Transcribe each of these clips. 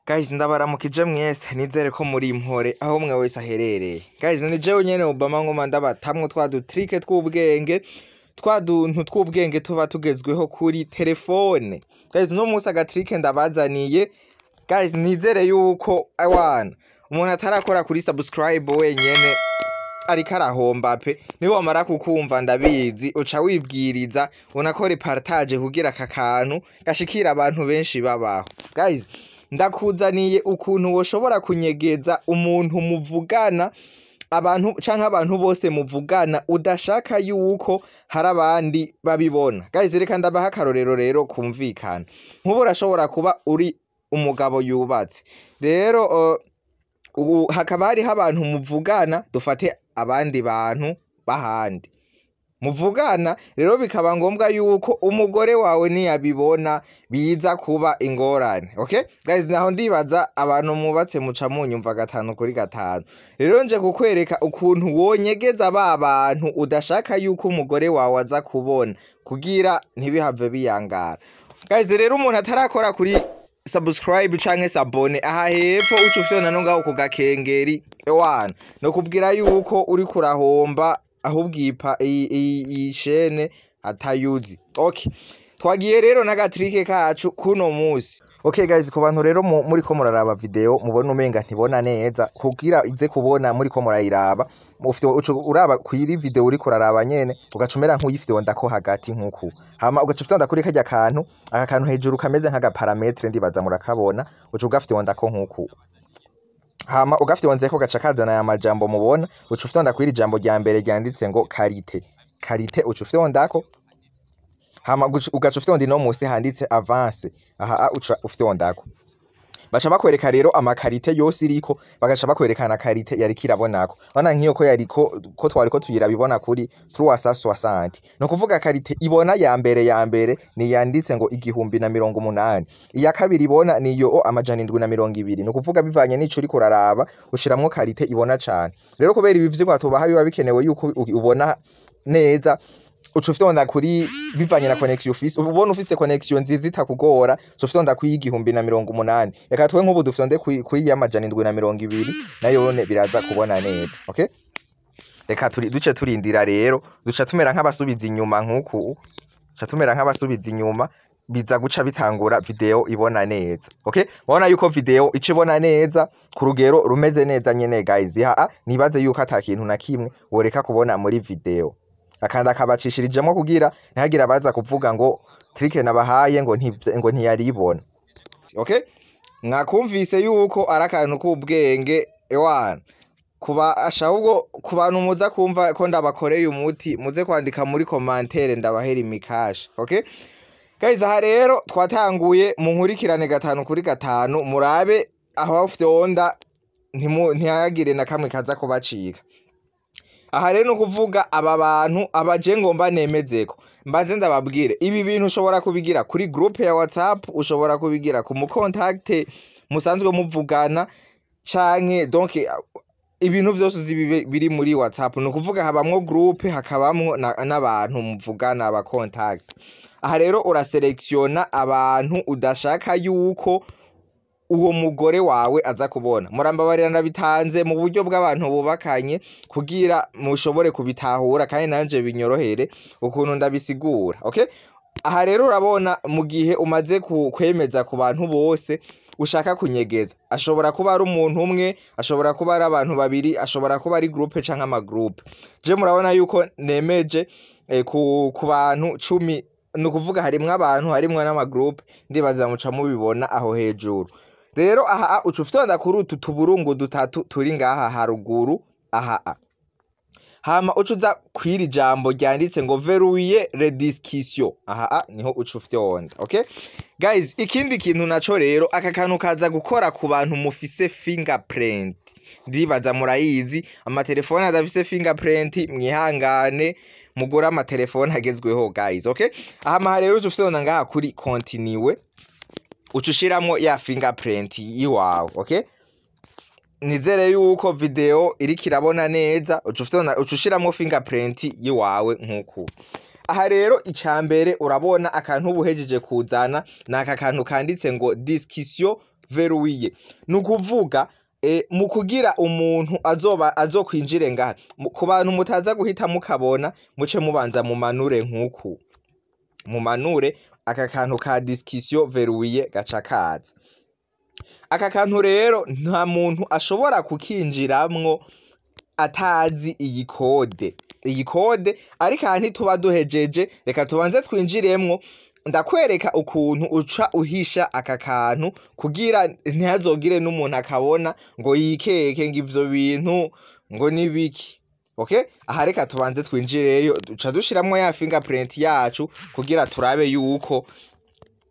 Guys, ndabaramukije mwese, nizere ko muri impore aho umwe wese aherereye. Guys, ni jewe nyene Obama, ngoma ndabatamwo twa du trick tw'ubwenge, twa duntu tw'ubwenge tuba tugezweho kuri telefone. Guys, no munsi aga trick ndabazaniye. Guys, nizere yuko awana umuntu atarakora kuri subscribe wenyene ariko arahomba pe. Niwe wamara kukumva, ndabizi uca wibwiriza unakore partage kugira aka kantu gashikira abantu benshi babaho. Guys, ndakuzaniye ukuntu woshobora kunyegeza umuntu muvugana, abantu canke abantu bose muvugana udashaka yuko hari abandi babibona. Guys, reka ndabaha akarorero rero kumvikana. Nk'ubu urashobora kuba uri umugabo yubatse rero, ubu hakaba hariho abantu muvugana, dufate abandi bantu bahandi muvugana, rero bikaba ngombwa yuko umugore wawe niyabibona biza kuba ingorane. Okay guys, naho ndibaza abantu mubatse muca munyumva gatanu kuri gatanu. Rero nje kukwereka ukuntu wonyegeza ba bantu udashaka yuko umugore wawe aza kubona kugira ntibihave biyangara. Guys, rero umuntu atarakora kuri subscribe canke s'abonner, aha hepfo uca ufyona no ngaho ku gakengeri, ewana no kubwira yuko uri kurahomba, ahubwo iyi chaîne atayuzi. Okay, twagiye rero n'aga trick kacu kuno musi. Okay guys, ku bantu rero muri ko muraraba video mubona umenga ntibona neza, kugira ize kubona muri ko murayiraba, mufite uco uraba kwiri video uri kuraraba nyene, ugacumera nk'uyifite ndako hagati nkuku, hama ugaca ufite kuri kajya kantu, aka kantu hejuru kameze nk'aga paramètre, ndibaza murakabona, uca ugafite ndako nkuku. Hama ugafite ko gaca kazana aya majambo mubona, uca ufite kwiri jambo rya mbere ryanditse ngo qualité. Qualité uca ufite ndako, hama ugaca ufite no musi handitse avancé. Aha uca ufite ndako, baca bakwereka rero ama qualité yose iriko, bagaca bakwereka na qualité yariko irabonako. Bana nk'iyo ko yariko ko twariko tuyirabibona kuri 360, no kuvuga qualité ibona ya mbere, ya mbere ni yanditse ngo 1080, iya kabiri ibona ni yo 720. No kuvuga bivanye n'ico uriko uraraba, ushiramwo qualité ibona cane. Rero kubera ibi vyigwa tubaha biba bikenewe yuko ubona neza, uca ufyonda kuri bivanye na connexion ufise. Ubona ufise connexion nziza itakugora, uca ufyonda kuri 1080. Reka twe nk'ubu dufyonde kuri y'720, nayone biraza kubona neza. Okay, reka turi duce turindira rero, duca tumera nk'abasubiza inyuma nk'uku, duca tumera nk'abasubiza inyuma, biza guca bitangura video ibona neza. Okay, mubona yuko video ica ibona neza ku rugero rumeze neza nyene. Guys, ha nibaze yuko ata kintu na kimwe woreka kubona muri video. Akanda akabacishirijemo kugira ntihagire abaza kuvuga ngo trick nabahaye ngo ntiyaribona. Okay, mwakumvise yuko ari akantu k'ubwenge, ewana kuba ahubwo ku bantu muza kumva ko ndabakoreye umuti, muze kwandika muri commentaire ndabahera imikasha. Okay guys, aha rero twatanguye, mu nkurikirane gatanu kuri gatanu, murabe aho fyonda, ntihagire na kamwe kaza kubacika. Aha rero ni ukuvuga aba bantu abaje ngomba nemezeko, mbanze ndababwire, ibi bintu ushobora kubigira kuri groupe ya WhatsApp, ushobora kubigira ku mu contact musanzwe muvugana, canke donc ibintu vyose uzi biri muri WhatsApp. Ni ukuvuga habamwo groupe, hakabamwo n'abantu muvugana, aba contact. Aha rero uraselektiona abantu udashaka yuko uwo mugore wawe aza kubona. Murambabarira, ndabitanze mu buryo bw'abantu bubakanye kugira mushobore kubitahura kandi nanje binyorohere ukuntu ndabisigura. Okay, aha rero urabona mu gihe umaze kwemeza ku bantu bose ushaka kunyegeza, ashobora kuba ari umuntu umwe, ashobora kuba ari abantu babiri, ashobora kuba ari groupe canke ama groupe. Je murabona yuko nemeje ku bantu 10, ni ukuvuga harimwo abantu, harimwo n'ama groupe, ndibaza muca mubibona aho hejuru. Rero aha uca ufyonda kuri utu tuburungu dutatu turi ngaha haruguru aha, hama uca uza kw'iri jambo ryanditse ngo verrouiller les discussions. Aha niho uca ufyonda. Okay guys, ikindi kintu naco rero, aka kantu kaza gukora ku bantu mufise fingerprint, ndibaza murayizi. Amatelefone adafise fingerprint, mwihangane mugure amatelefone agezweho guys. Okay, aha maha rero uca ufyonda ngaha kuri continue, uca ushiramwo ya fingerprint yiwawe. Okay, nizere yuko video iriko irabona neza. Uca ufyonda, uca ushiramwo fingerprint yiwawe nkuku. Aha rero icambere urabona akantu ubuhejeje kuzana ni aka kantu kanditse ngo discussion. verrouillée. Ni ukuvuga mu kugira umuntu azoba azokwinjire ngaha, ku bantu mutaza guhita mukabona, muce mubanza mumanure nk'uku, mumanure aka kantu ka discussion verrouillée, gaca kaza. Aka kantu rero nta muntu ashobora kukinjiramwo atazi iyi code, iyi code. Ariko aha ntituba duhejeje, reka tubanze twinjiremwo, ndakwereka ukuntu uca uhisha aka kantu kugira ntihazogire n'umuntu akabona ngo yikeke ngo ivyo bintu ngo nibiki. Okay, aha reka tubanze twinjireyo, duca dushiramwo ya fingerprint yacu kugira turabe yuko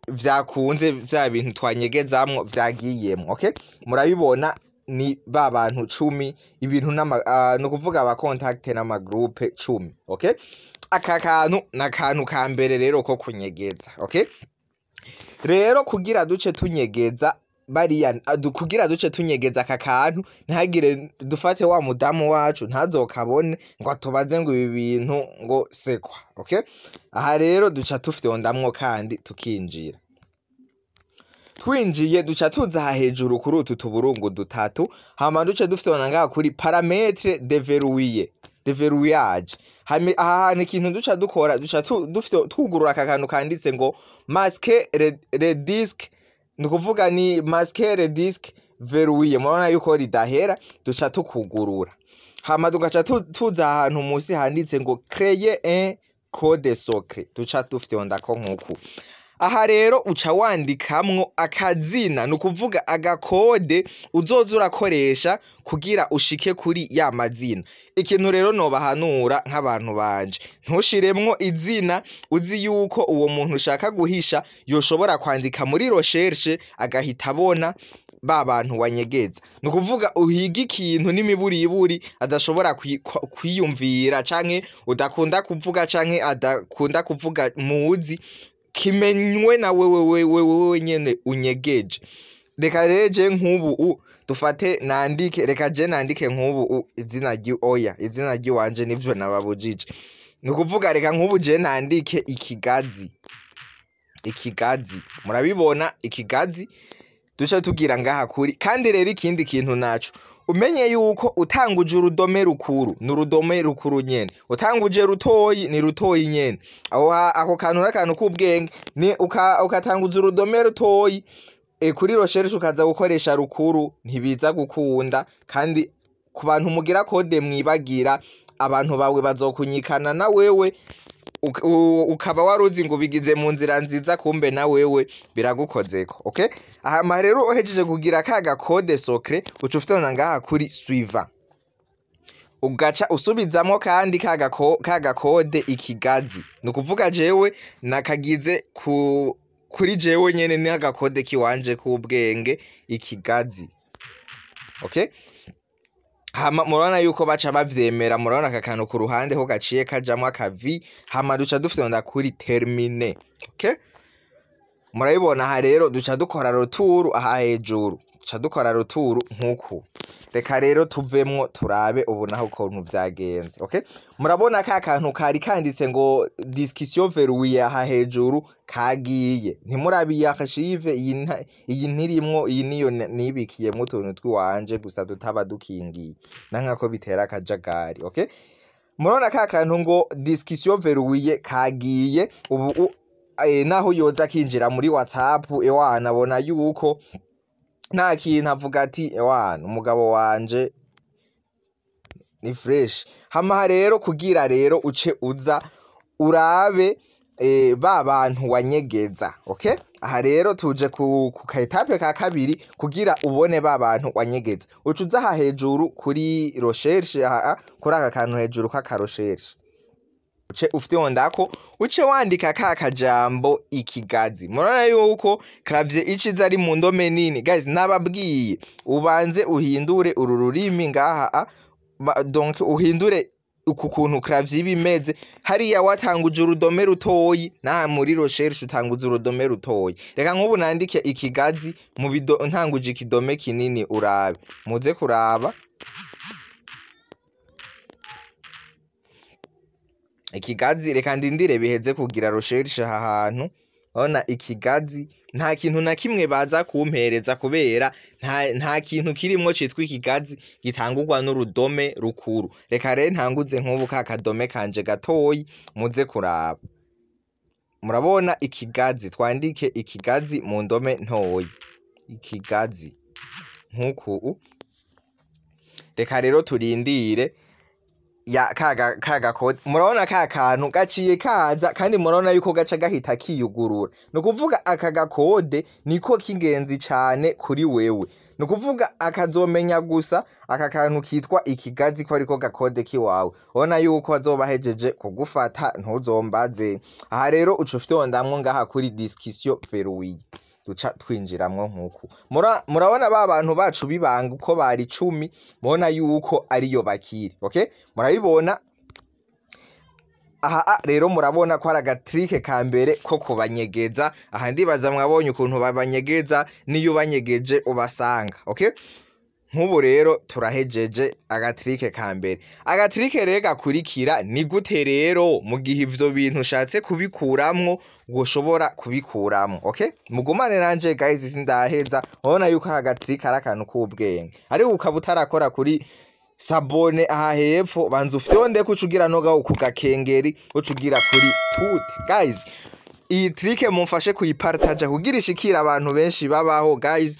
vyakunze, vya bintu twanyegezamwo vyagiyemwo. Okay, murabibona, ni ba bantu 10, ibintu n'ama ni ukuvuga aba contact n'ama groupe 10. Okay, aka kantu ni akantu ka mbere rero ko kunyegeza. Okay, rero kugira duce tunyegeza bariya, kugira duce tunyegeza aka kantu, ntihagire, dufate wa mudamu wacu ntazokabone ngo atubaze ngo ibi bintu ngo sekwa. Okay, aha rero duca tufyondamwo kandi tukinjira. Twinjiye, duca tuza aha hejuru kuri utu tuburungu dutatu, hama duce dufyonda ngaha kuri paramètres déverrouillé, déverrouillage. Hame aha hantu ikintu duca dukora, duca twugurura aka kantu kanditse ngo masquer le disque, ni ukuvuga ni masquer le disque verrouillé. Murabona yuko ridahera, duca tukugurura, hama tugaca tuza ahantu musi handitse ngo créer un code secret, duca dufyondako nkuku. Aha rero uca wandikamwo akazina, ni ukuvuga agakode uzoza urakoresha kugira ushike kuri ya mazina. Ikintu rero nobahanura nk'abantu banje, ntushiremwo izina uzi yuko uwo muntu ushaka guhisha yoshobora kwandika muri recherche agahita abona ba bantu wanyegeza. Ni ukuvuga uhiga ikintu n'imiburiburi adashobora kwiyumvira canke udakunda kuvuga canke adakunda kuvuga muzi, kimenywe na wewe wewe nyene unyegeje. Reka rero je nk'ubu dufate nandike, reka je nandike nk'ubu izina oya, izina ry'iwanje nivyo nababujije. Ni ukuvuga reka nk'ubu je nandike ikigazi, ikigazi, murabibona, ikigazi. Duce tugira ngaha kuri. Kandi rero ikindi kintu naco, umenye yuko utanguje urudome rukuru ni urudome rukuru nyene, utanguje rutoyi ni rutoyi nyene. Aho ako kantu n'akantu k'ubwenge, ni ukatanguza urudome rutoyi kuri recherche ukaza gukoresha rukuru, ntibiza gukunda. Kandi ku bantu mugira code mwibagira, abantu bawe bazokunyikana na wewe, ukaba waruzi ngo ubigize mu nzira nziza, kumbe na wewe biragukozeko. Okay, aha rero uhejeje kugira ka gakode secret, uca ufitana ngaha kuri suivant, ugaca usubizamwo kandi ka gakode ikigazi. Ni ukuvuga jewe nakagize kuri jewe nyene, ni agakode kiwanje k'ubwenge, ikigazi. Okay, hama murabona yuko baca bavyemera, murabona aka kantu ku ruhande ko gaciye kajamwo akavi, hama duca dufyonda kuri terminer. Okay, murabibona, aha rero duca dukora retour, aha hejuru duca dukora retour nkuku. Reka rero tuvemwo turabe ubu naho ukuntu vyagenze. Okay, murabona ka kantu kari kanditse ngo discussion verrouillée aha hejuru kagiye. Ntimurabe archive iyi, iyi ntirimwo, iyi niyo nibikiyemwo utuntu twiwanje gusa tutaba dukingiye nankako bitera akajagari. Okay, murabona ka kantu ngo discussion verrouillée kagiye. Ubu naho yoza akinjira muri WhatsApp, ewana, abona yuko nta kintu, avuga ati ewana, umugabo wanje ni fresh. Hama rero kugira rero uce uza urabe ba bantu wanyegeza. Okay, aha rero tuje ku ka étape ka kabiri. Kugira ubone ba bantu wanyegeza, uca uza aha hejuru kuri recherche, aha kuri aka kantu hejuru k'aka recherche, uce ufyondako, uce wandika ka kajambo ikigazi. Murabona yuko clavier iciza ari mu ndome nini. Guys, nababwiye ubanze uhindure uru rurimi ngaha, donc uhindure uku kuntu clavier iba imeze. Hariya watanguje urudome rutoyi, naha muri recherche utanguza urudome rutoyi. Reka nk'ubu nandike ikigazi mu bido ntanguje ikidome kinini, urabe, muze kuraba ikigazi. Reka ndindire biheze kugira recherche aha hantu. Urabona ikigazi. Nta kintu na kimwe baza kumpereza kubera nta kintu kirimwo citwa ikigazi gitangurwa n'urudome rukuru. Reka rero ntanguze nk'ubu ka kadome kanje gatoyi, muze kuraba. Murabona ikigazi, twandike ikigazi mu ndome ntoyi, ikigazi nk'uku. Reka rero turindire ya ka gakode. Murabona ka kantu gaciye kaza, kandi murabona yuko gaca gahita kiyugurura. Ni ukuvuga aka gakode niko k'ingenzi cane kuri wewe. Ni ukuvuga akazomenya gusa aka kantu kitwa ikigazi ko ariko gakode kiwawe. Ubona yuko azoba ahejeje kugufata, ntuzombaze. Aha rero uca ufyondamwo ngaha kuri discussion verrouillée, duca twinjiramwo nk'uku. Murabona ba bantu bacu bibanga uko bari 10, mubona yuko ariyo bakiri. Okay, murabibona aha. Rero murabona ko ari agatrike ka mbere ko kubanyegeza. Aha ndibaza mwabonye ukuntu babanyegeza, niyo ubanyegeje ubasanga. Okay, nk'ubu rero turahejeje agatrike ka mbere. Agatrike rero gakurikira ni gute rero mu gihe ivyo bintu ushatse kubikuramwo woshobora kubikuramwo? Okay, mugumane nanje guys, sindaheza. Urabona yuko aka gatrike ari akantu k'ubwenge, ariko ukaba utarakora kuri s'abonner aha hepfo, banza ufyonde ko ucugira noga ku gakengeri, ucugira kuri toutes. Guys, iyi trick mumfashe kuyipartaja kugira ishikira abantu benshi babaho. Guys,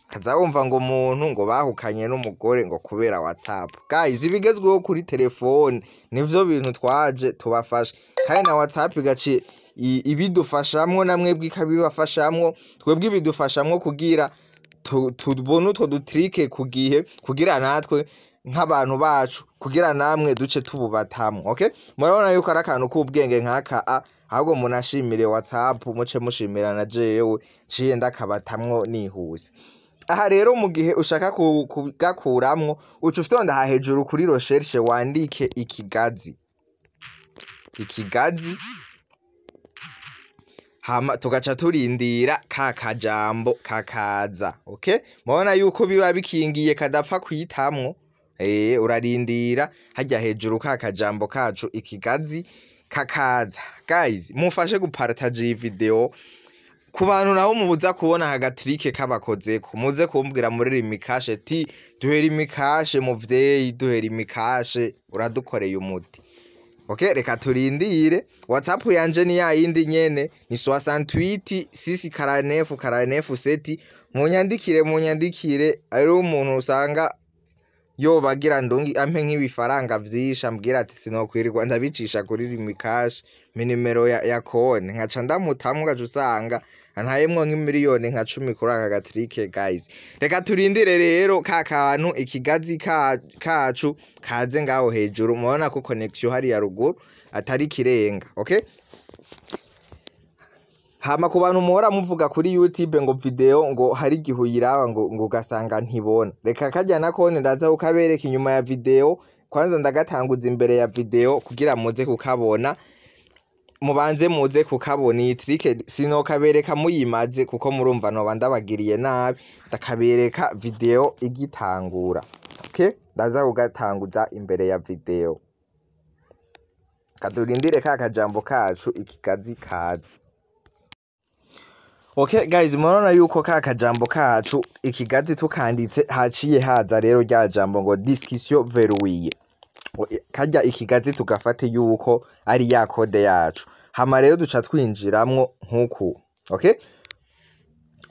kaza wumva ngo umuntu ngo bahukanye n'umugore ngo kubera WhatsApp. Guys, ibigezweho kuri telefone nivyo bintu twaje tubafasha, kandi na WhatsApp igaci ibidufashamwo, namwebwe ikabibafashamwo. Twebwe ibidufashamwo kugira tubone utwo dutrike ku gihe, kugira natwe nk'abantu bacu, kugira namwe duce tububatamwo. Okay, murabona yuko ari akantu k'ubwenge nk'aka a ahubwo munashimire WhatsApp, muce mushimira na jewe nciye ndakabatamwo nihuse. Aha rero mu gihe ushaka kugakuramwo, uca ufyonda aha hejuru kuri recherche, wandike ikigazi, ikigazi, hama tugaca turindira ka kajambo kakaza. Okay, murabona yuko biba bikingiye kadapfa kwitamwo. Urarindira hajya hejuru ka kajambo kacu ikigazi kakaza. Guys, mufashe gupartager iyi video. Ku bantu nabo mubuza kubona agatrike kabakozeko, muze kumbwira muri Lumicash ti duhera imikashe muvyeyi, duhera imikashe, uradukoreye umuti. Okay, reka turindire. WhatsApp yanje ni ya yindi nyene, ni 68 6 49 49 7. Munyandikire, munyandikire. Ari umuntu usanga yobagira ndungi ampe nk'ibifaranga vyinshi, ambwira ati sinokwirirwa ndabicisha kuri Lumicash, mi nimero ya konti, nkaca ndamutamwo, ugaca usanga antayemwo nk'imiliyoni nka 10 kuri aka gatrike. Guys, reka turindire rero ka kantu ikigazi kacu kaze ngaho hejuru. Murabona ko connection hariya ruguru atari kirenga. Okay, hama ku bantu muhora muvuga kuri YouTube ngo video ngo hari igihe uyiraba ngo ugasanga ntibona, reka kajya na konti ndaza kukabereka inyuma ya video. Kwanza ndagatanguza imbere ya video kugira muze kukabona, mubanze muze kukabona. Iyi trick sinokabereka muyimaze, kuko murumva noba ndabagiriye nabi. Ndakabereka video igitangura. Okay, ndaza kugatanguza imbere ya video. Kadurindire ka kajambo kacu ikigazi kaze. Okay guys, murabona yuko ka kajambo kacu ikigazi tukanditse haciye haza rero rya jambo ngo discussion verrouillée. Karya ikigazi tugafate yuko ari ya code yacu. Hama rero duca twinjiramwo nk'uku. Okay,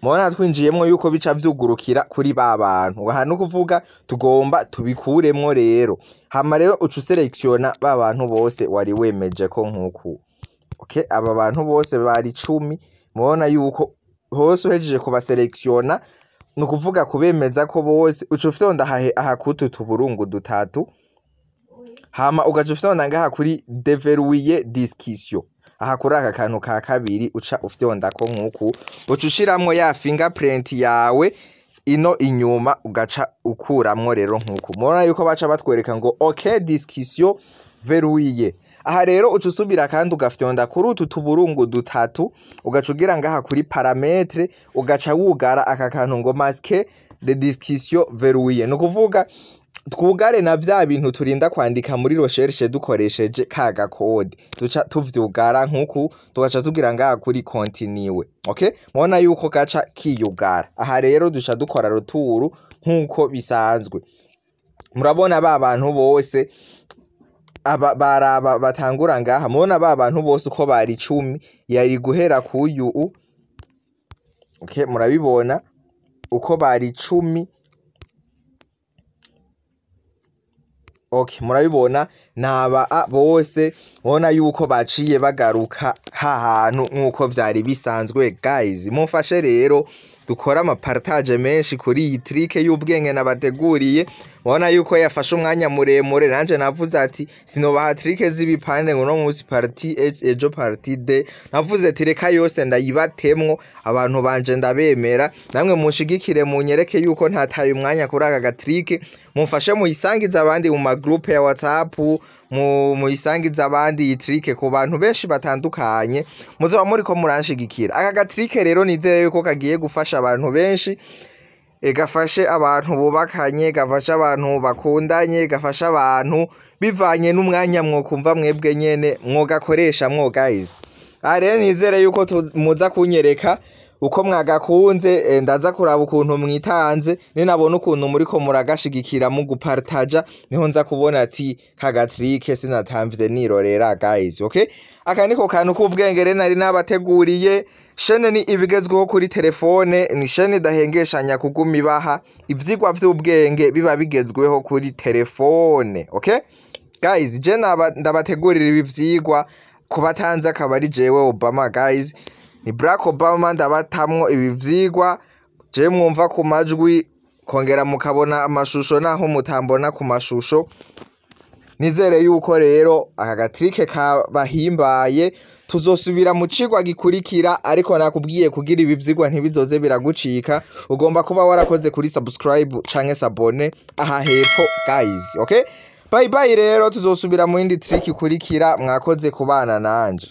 murabona twinjiyemwo yuko bica vyugurukira kuri ba bantu. Aha nukuvuga tugomba tubikuremwo rero. Hama rero uca uselectiona ba bantu bose wari wemeje ko nk'uku. Okay, aba bantu bose bari 10, mubona yuko hose uhejeje kubaselectiona, ni ukuvuga kubemeza ko bose, uca ufyonda aha kutu tuburungu dutatu, hama ugaca ufyonda ngaha kuri déverrouiller discussion. Aha kuri aka kantu ka kabiri uca ufyondako nk'uku, uca ushiramwo ya fingerprint yawe ino inyuma, ugaca ukuramwo rero nk'uku. Murabona yuko baca batwereka ngo ok, discussion verrouillée. Aha rero uca usubira kandi ugafyonda kuri utu tuburungu dutatu, ugaca ugira ngaha kuri paramètres, ugaca wugara aka kantu ngo masquer les discussions verrouillées. Ni ukuvuga Twugare na vya bintu turinda kwandika muri recherche dukoresheje ka gakode, duca tuvyugara nkuku, tugaca tugira ngaha kuri continue. Okay, mubona yuko gaca kiyugara. Aha rero duca dukora retour nkuko bisanzwe. Murabona ba bantu bose aba baraba batangura ngaha, mubona ba bantu bose uko bari 10 yari guhera kuyu. Okay, murabibona uko bari 10. Okay, murabibona naba bose, mubona yuko baciye bagaruka hahantu nkuko vyari bisanzwe. Guys, mumfashe rero dukora ama partage menshi kuri iyi trick y'ubwenge nabateguriye. Mubona yuko yafashe umwanya muremure, nanje navuze ati sinobaha trick z'ibipande ngo no munsi partie ejo partie D, navuze ati reka yose ndayibatemwo, abantu banje ndabemera, namwe munshigikire munyereke yuko ntataye umwanya kuri aka gatrick. Mumfashe muyisangize abandi mu ma groupe ya WhatsApp, muyisangize abandi iyi trick ku bantu benshi batandukanye, muzoba muriko muranshigikira. Aka gatrick rero nizere yuko kagiye gufasha abantu benshi, gafashe abantu bubakanye, gafashe abantu bakundanye, gafashe abantu bivanye n'umwanya mwokumva mwebwe nyene mwogakoresha mwo guys. Aha rero nizere yuko muza kunyereka uko mwagakunze, ndaza kuraba ukuntu mwitanze, ninabona ukuntu muriko muragashigikira mu gupartaja, niho nza kubona ati kagatrike sinatamvye nirorera guys. Okay, aka niko kantu k'ubwenge rero nari nabateguriye. Shene ni ibigezweho kuri telefone, ni shene idahengeshanya kuguma ibaha ivyigwa vy'ubwenge biba bigezweho kuri telefone. Okay guys, je ndabategurira ibi vyigwa kubatanze akaba ari jewe Obama guys, ni Barack Obama, ndabatamwo ibi vyigwa je mwumva ku majwi, kongera mukabona amashusho naho mutambona ku mashusho. Nizere yuko rero aka gatrike kabahimbaye. Tuzosubira mu cigwa gikurikira, ariko nakubwiye kugira ibi vyigwa ntibizoze biragucika, ugomba kuba warakoze kuri subscribe canke s'abonner aha hepfo guys. Okay, bye bye rero, tuzosubira mu yindi trick ikurikira. Mwakoze kubana nanje.